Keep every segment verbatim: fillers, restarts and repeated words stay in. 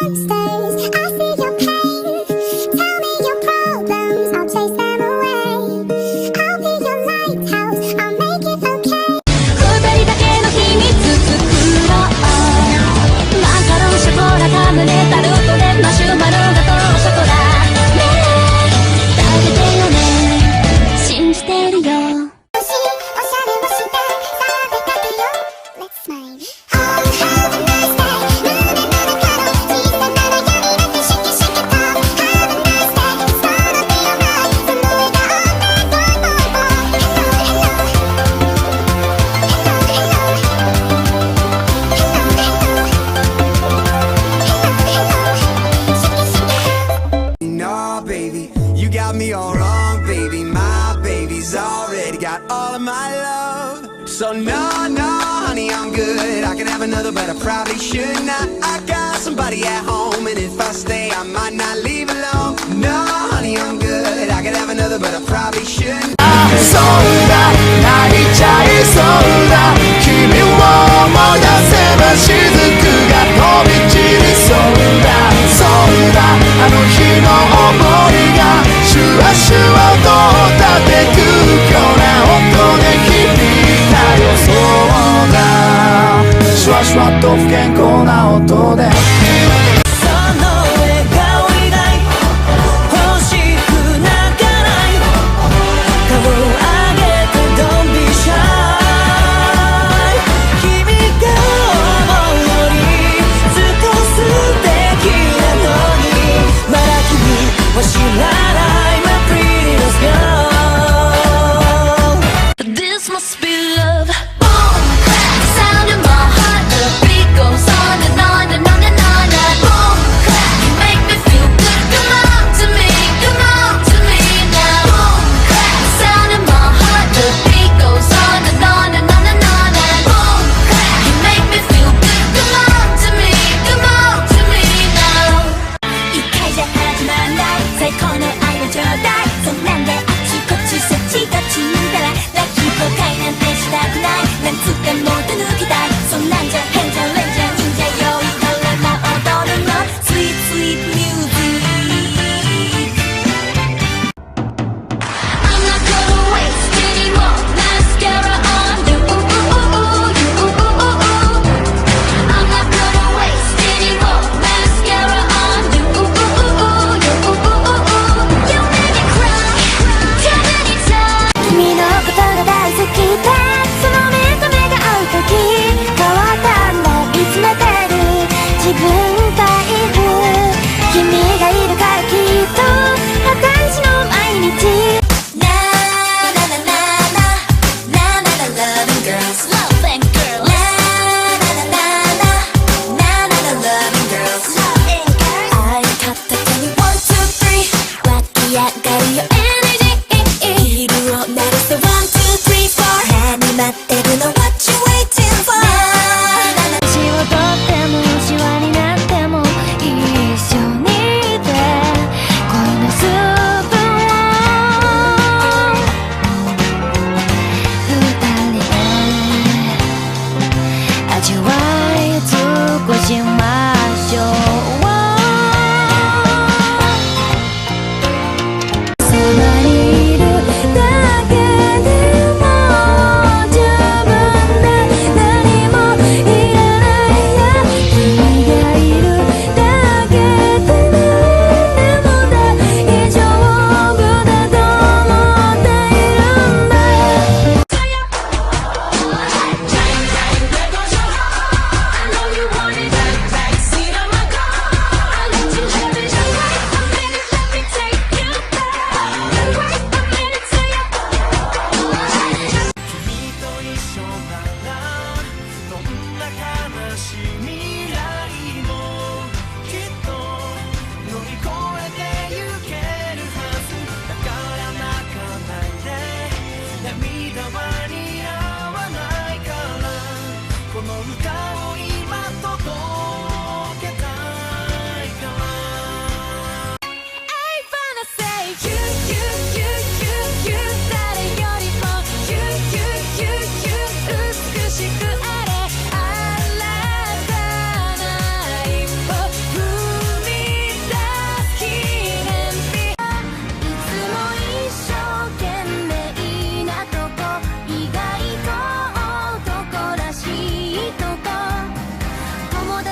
Monsters, I see your pain. Tell me your problems, I'll chase them away. I'll be your lighthouse, I'll make it okay. 二人だけの秘密作ろう。マカロンショコラタムネ、タルトでマシュマロガトー、ショコラね、食べてよね、信じてるよ。 おしゃれをしてさあ出かけよう。 Let's smile. Oh, have a nice day. 胸の中の小さな夜になって Shake it, shake it up. Have a nice day. It's gonna be alright. その笑顔で Boy, boy, boy. Hello, hello. Hello, hello. Hello, hello. Hello, hello. Shake it, shake it up. No, baby, you got me all wrong, baby. My baby's already got all of my love. So no, no, honey, I'm good. I could have another, but I probably should not. I got somebody at home, and if I stay, I might not leave alone. No, honey, I'm good. I could have another, but I probably should not. そうだ、泣いちゃいそうだ。君を思い出せば雫が飛び散りそうだ。そうだ、あの日の想いが シュワシュワと立てくような音で響いたよ。そうだ、シュワシュワと不健康な音で。 その笑顔以外欲しくなかない。 顔上げて Don't be shy。 君が思うよりずっと素敵なのに、まだ君は知らない My pretty little girl. This must be love. Boom, clap, sound in my heart. The beat goes on and on and on and on. Boom, clap, you make me feel good. Come on to me, come on to me now. Boom, clap, sound in my heart. The beat goes on and on and on and on. Boom, clap, you make me feel good. Come on to me, come on to me now. 一回じゃ始まんない最高の愛をちょうだい。そんなんであっちこっちそっちどっち見たら、抱きこかいなんてしたくない。なんつっても手抜きたい。そんなんじゃ変じゃん、レンジャー忍者より誰も踊るの Sweet sweet music. I'm not gonna waste any more mascara on you. I'm not gonna waste any more mascara on you. You make me cry too many times. 君のことが大好きで、その目と目が合う時、変わったんだ、見つめてる自分がいる。 君がいるからきっと私の毎日。 Na na na na na, na na na loving girls. Loving girls. Na na na na na, na na na loving girls. Loving girls. I got the twenty-one, two, three. 湧き上がるよ energy. 昼を鳴らす one, two, three, four. 何待ってるの What you waiting for? なななな。年を取ってもシワになって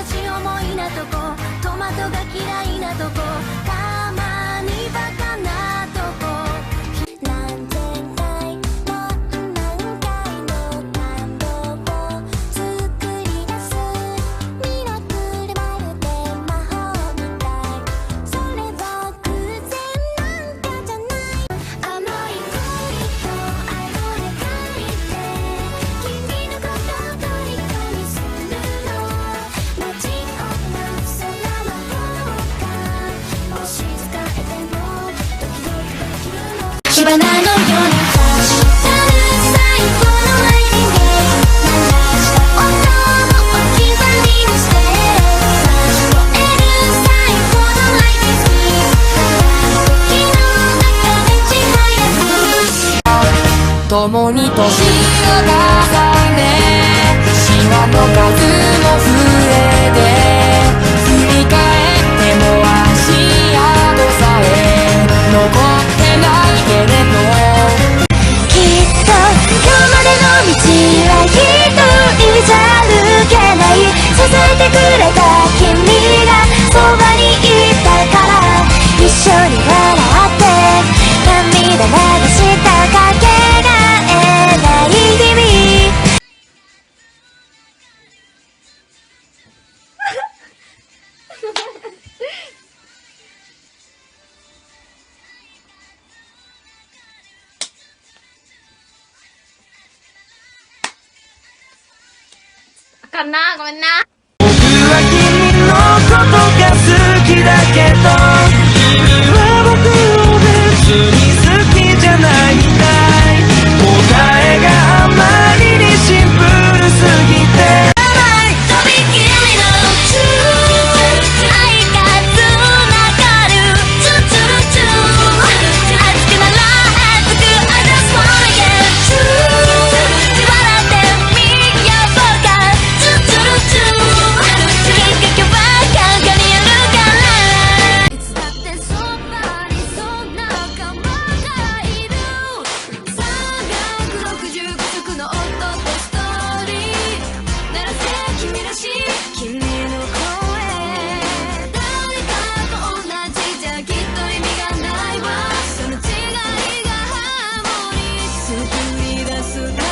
血思いなとこ、トマトが嫌いなとこ、たまにバカなとこ。何千回も何回も感動を作り出す。ミラクルまるで魔法みたい。それは偶然なんかじゃない。甘い恋と愛を描いて、君のことを虜にするの。マジックのその魔法が、もし使えても時々できるの。火花のように刺したる最高のライティング。鳴らした音をお決まりにして、燃える最高のライティング。時の中でち早く。共に年を重ね、シワの数も増えて、振り返っても足跡さえ残ってないけれど、きっと今日までの道は一人じゃ歩けない。支えてくれた君がそばにいたから、一緒に笑って、 あかんな、ごめんな。僕は君のことが好きだけど、君は僕を別に好きじゃないみたい。答えがあまりにシンプルすぎて。とびきりの愛がつながる。 いつだってそばにそんな仲間がいる。さんびゃくろくじゅうご色の音とストーリー。鳴らせ君らしい 君の声。誰かと同じじゃきっと意味がないわ。その違いがハーモニー作り出すから。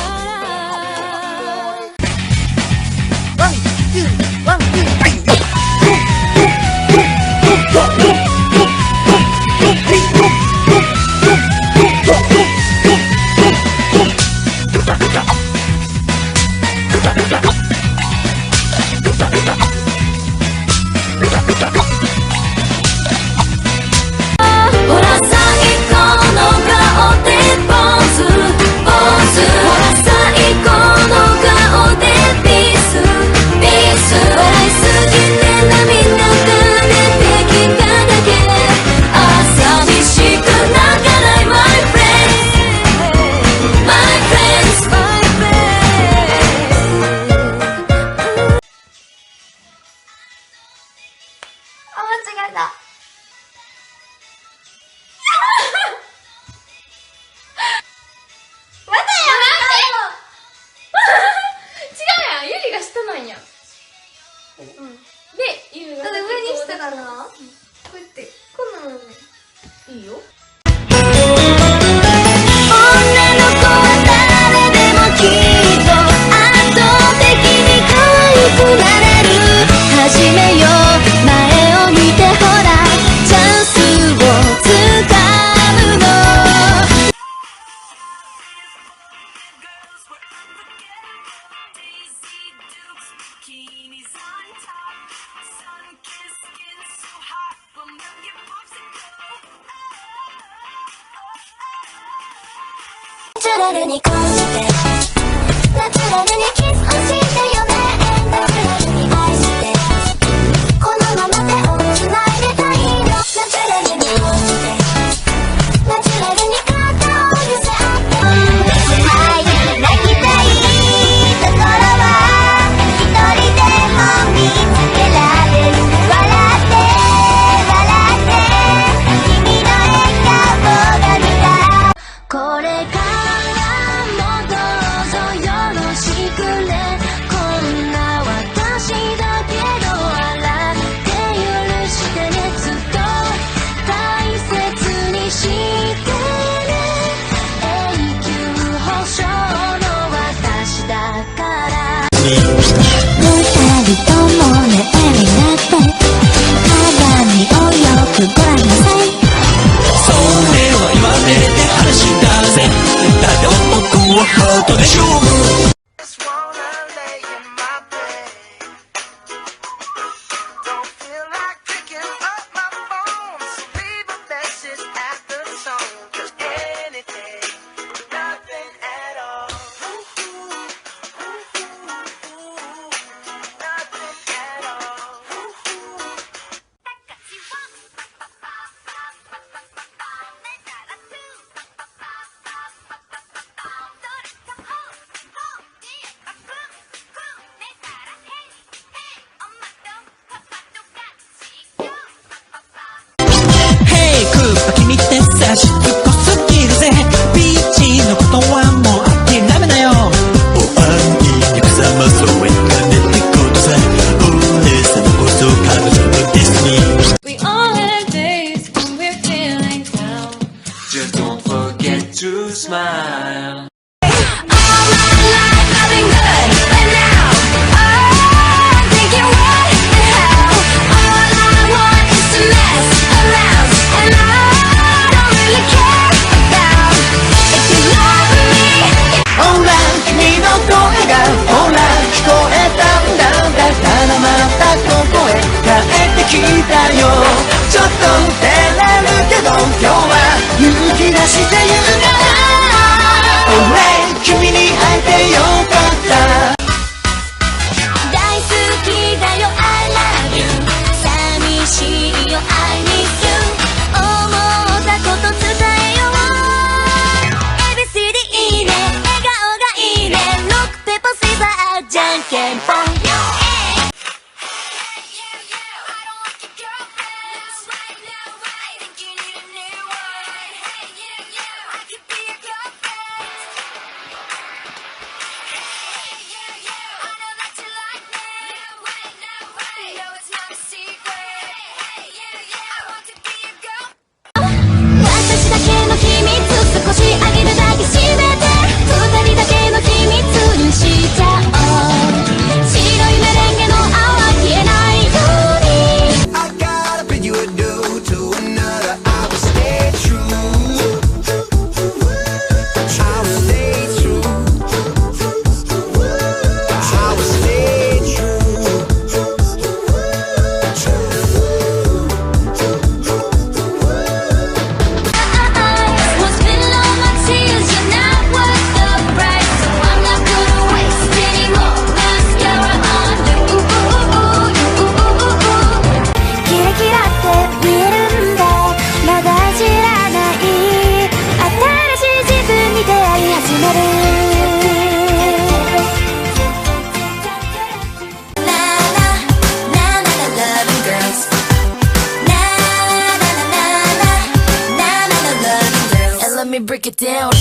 ほら最高の顔でポーズ、ポーズ。ほら最高の顔でピース、ピース。笑いすぎて あ、間違えた。待てよ、待ってよ。違うやん、ユリが下なんや。うん。で、ユリが、だって上に下だな。こうやって、こんなんなんね。いいよ。女の子は誰でもきっと 始めよう。前を見てほら、チャンスをつかむの。 ナチュラルに恋して、ナチュラルにキスをしてよね。ナチュラルに愛して、このまま手をつないでたいの。ナチュラルに恋して、ナチュラルに肩を寄せ合って。泣きたいところは、一人でも見つけられる。笑って、笑って、君の笑 これからもどうぞよろしくね。秘密少し上げるだけ閉めて、二人だけの秘密にしちゃおう。白いメレンゲの泡消えないように。 I gotta bid you adieu to another. I will stay true. I will stay true. I will stay true. And let me break it down.